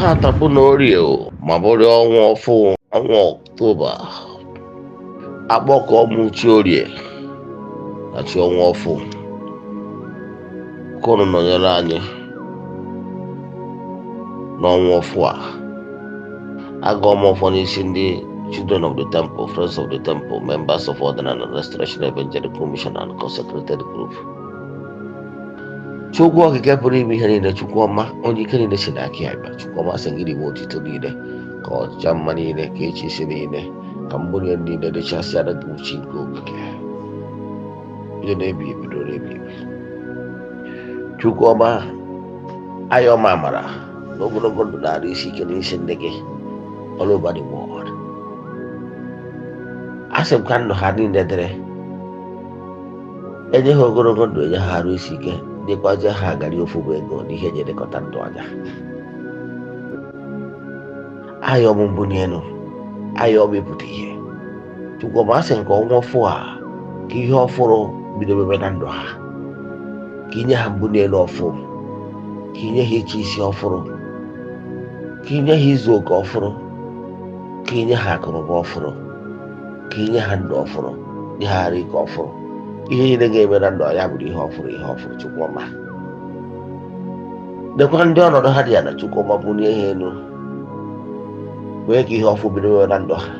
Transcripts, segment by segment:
Tata bụ na orie ma bụrụ ọnwa ọfụ, ọnwa Ọktoba. Akpọkọ m chi orie na chi ọnwa ọfụ ka unu nọnyere anyị n'ọnwa ọfụ a. Agụọ m ọfọ n'isi ndị Children of the Temple, Friends of the Temple, members of Ọdịnala Restoration Evangelical Mission and Consecrated Group. Chukwu okike pụrụ ime ihe niile, Chukwu ọma, onye ike niile si n'aka ya bịa. Chukwu ọma, sị gị riwe otito niile, ka ọchịcha mma niile, ka echi isi niile, ka mbụrụ niile dịchasịara gị, uchi nke okike bido na-ebi ebido na-ebi ebi. Chukwu ọma, ayọ ọma, amara na ogologo ndụ na-arụ isi ike n'isi ndị gị all over the world. A sị m ka ndụ ha niile dịrị, enye ha ogologo ndụ, enye ha arụ isi ike, dịkwazie ha agara ofu bụ ego na ihe eji elekọta ndụ anya. Ayọ m mbụ n'elu, ayọ m ịpụta ihe. Chukwu ọma, asị nke ọnwa ọfụ a, ka ihe ọfụrụ bido mebe na ndụ ha, ka inye ha mbụ n'elu ọfụ, ka inye ha ịchị isi ọfụrụ, ka inye ha izu oke ọfụrụ, ka inye ha akụnụba ọfụrụ, ka inye ha ndụ ọfụrụ, nye ha arụ ike ọfụrụ. Ihe niile ga-eme na ndụ ya bụrụ ihe ọfụrụ, ihe ọfụrụ. Chukwu ọma, dekwa ndị ọnọdụ ha dị ya na. Chukwu ọma, bulie ha elu, mee ka ihe ọfụ bido mewe na ndụ ha.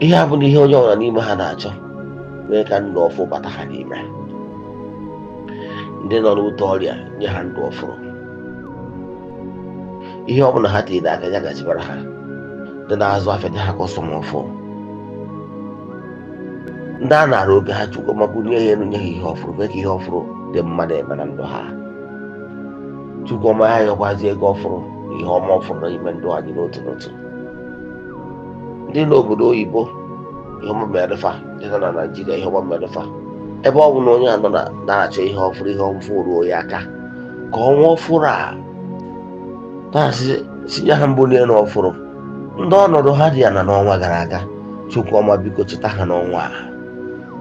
Ihe a bụ na ihe onye ọbụla n'ime ha na-achọ, mee ka ndụ ọfụ bata ha n'ime. Ndị nọ n'ute ọrịa, nye ha ndụ ọfụrụ. Ihe ọbụla ha tinyere aka ya gazibara ha. Ndị na-azụ afịa, nye ha customer ọfụ. Ndị a na-arụ oge ha, Chukwu ọma, bulie ha elu, nye ha ihe ọfụrụ, mee ka ihe ọfụrụ dị mma na-eme na ndụ ha. Chukwu ọma, ya yọkwazi ego ọfụrụ na ihe ọma ọfụrụ n'ime ndụ anyị n'otu n'otu. Ndị n'obodo oyibo, ihe ọma mere fa. Ndị nọ na Naijiria, ihe ọma mere fa. Ebe ọ bụ na onye a nọ na na-achọ ihe ọfụrụ, ihe ọfụrụ ruo ya aka, ka ọnwa ọfụrụ a na-asị sinye ha mbụ n'elu ọfụrụ. Ndị ọnọdụ ha dị ya na n'ọnwa gara aga, Chukwu ọma, biko cheta ha n'ọnwa a,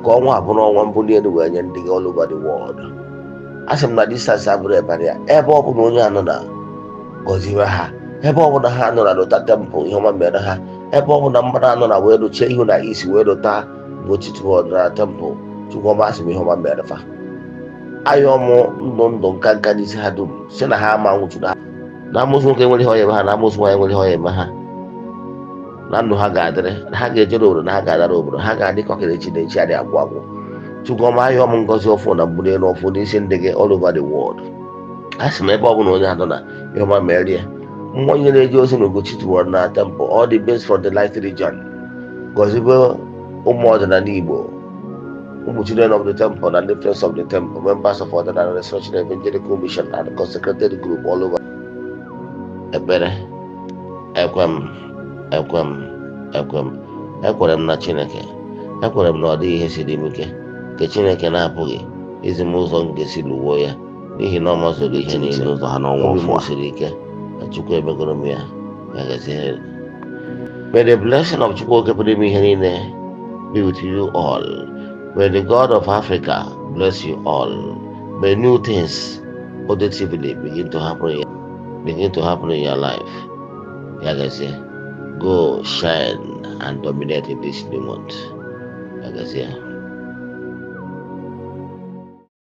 ka ọnwa a bụrụ ọnwa mbuli elu wee nye ndị gị all over the world. A sị m na distance abụrụ ebara ya. Ebe ọ bụla onye anọ na gọziwe ha, ebe ọ bụla ha nọ na lota temple, ihe ọma mere ha. Ebe ọ bụla mmadụ anọ na wee dochie ihu na isi wee lota Ugochi Ọdịnala Temple, Chukwu ọma, asị m ihe ọma mere fa. Ayọ mụ ndụ ndụ nka nka n'isi ha dum, si na ha ama nwụchu na amụsụ nwoke nwere ihe ọya eme ha, na amụsụ nwaanyị nwere ihe ọya eme ha. Na ndụ ha ga-adịrị na ha ga-ejere obodo, na ha ga-adara obodo, ha ga-adị ka ọkara echi na echi adị agwụ agwụ. Chukwu ọma, ayọ m ngozi ọfụ na mbuli elu ọfụ n'isi ndị gị all over the world. A sị m ebe ọ bụla onye anọ na ihe ọma mere ya. Mmụọ onye na-eje ozi na Ugochi Ọdịnala Temple, all the best for the light region, gọzibe ụmụ ọdịnala Igbo, ụmụ children of the temple and the friends of the temple, members of Ọdịnala Restoration Evangelical Mission and consecrated group all over. Ekpere. Ekwe m, ekwe m, ekwe m, ekwere m na Chineke. Ekwere m na ọ dịghị ihe siri m ike nke Chineke na-apụghị izi m ụzọ m ga-esi lụwo ya, n'ihi na ọ mazụrụ ihe niile. Ụzọ ha n'ọnwa Obi m ọfụ a. siri ike na Chukwu emegoro m ya. Ya gazie. May the blessing of Chukwu Okike pụrụ ime ihe niile be with you all. May the God of Africa bless you all. May new things positively begin to happen in your life. Ya gazie. Go shine and dominate in this new month. Ya gazie.